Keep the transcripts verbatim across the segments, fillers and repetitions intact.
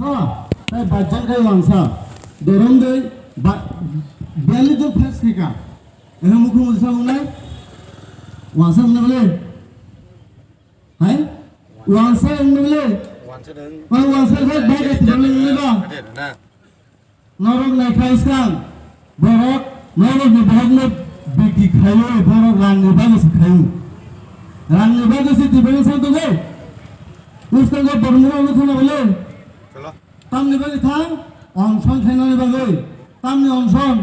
Ha, tai bajang kai wangsa. Dorom dei ba, beli do fes kika. Ehe mukhu musa unai. Wangsa unai bele. Hai? Wangsa unai bele. Wangsa dong. Wangsa kai bai kai bele unai ba. Ada na. Norok naikha swkang, borok norokni bohokno bikti khaio, borok rangni bagwi se khaio. Rangni bagwi se Tiprasa tongo. Swkango bormorokno khna bole. Tamni bagwi thang, onson khainani bagwi. Tamni onson,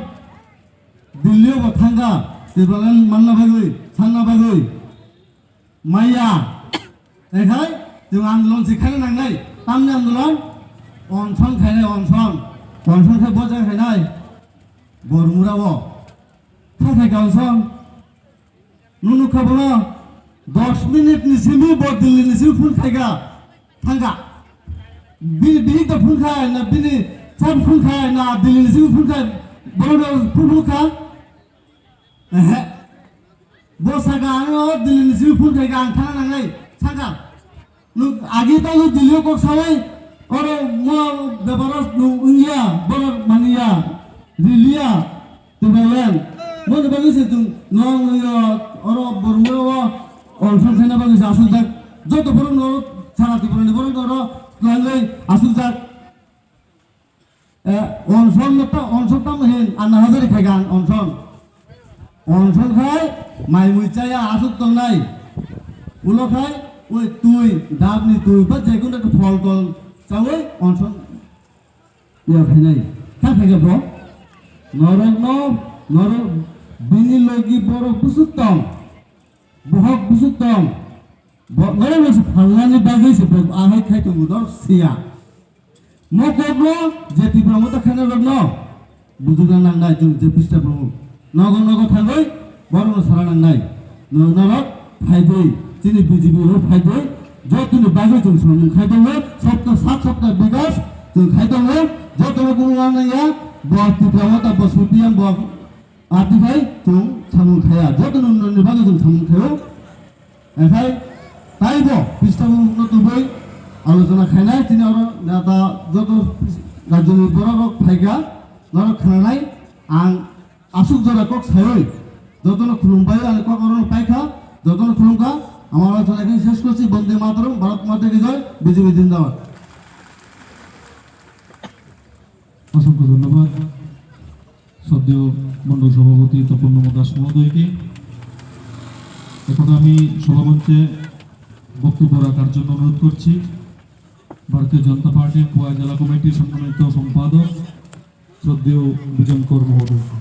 Delhi-o bo thangkha, Tipraland manna bagwi, sanna bagwi. Maya. Ekhai, chwng andolon se khaina nangnai. Tamni andolon? Onson khainai, onson. Onson khe boja khainai. Bormura o. Kha khai ka onson. Nunu kha bono dos minute ni simi bo Delhi ni simi phone khai ka. Thangka. Bini bihik da phone khai na bini chap phone khai na Delhi ni simi phone khai. Bono phone phone kha. Ehe. Bo saka ang o Delhi ni simi phone khai ka ang thana nangnai saka. Nuk agi ta nuk Delhi o kok sawai oro mo bebaro nuk wngya borok maniya riliya Tipraland. Mo ni bagwi se chung no nungyo oro bormo o onson khaina bagwi se asuk jak joto borok no sara Tripura ni borok no oro twlangwi asuk jak. Eh, onson no ta, onson tamo hin, Anna Hazari khai gan, onson. Onson khai, mai mui chaya, asuk tongnai. Ulo khai, oi tui, dab ni tui, ba je kono ekta phol tol, chawi, onson. Ya khainai. Kha khai bo? Norok no, norok bini logi borok busuk tong. Bohok busuk tong. Bo, norok no se phalnani bagwi se bo ahai khai tongo, norok siya. Mo kokno je Tipra Motha khainai rokno bujukna nangnai chwng je pista phuru. Nogo nogo thangwi borokno sana nangnai. No-, norok phaidwi, chini B J P o phaidwi, jotoni bagwi chwng samung khai tongo, sabka sath sabka bikas chwng khai tongo, jotono kuno nangya, bo Tipra Motha, bo C P M, bo Ati khai chwng samung khaya, joto nonni bagwi chwng samung khayo. Ekhai taibo pista mukno tubui alochona khainai chini oro neta joto rajyoni borok rok phaikha, norok khnanai ang asuk jora kok sayoi jotono khulumbai ani kok orono paikha, jotono khulumkha, ama alochona ekhai shesh korchi, Bonde Mataram, Bharat Mata ki Jai, B J P Jindabad. অসংখ্য ধন্যবাদ শ্রদ্ধেয় মণ্ডল সভাপতি তপন নম দাস মহোদয়কে। এখন আমি সভামঞ্চে বক্তব্য রাখার জন্য অনুরোধ করছি ভারতীয় জনতা পার্টির খোয়াই জেলা কমিটির সম্মানিত সম্পাদক শ্রদ্ধেয় বিজন কর মহোদয়কে।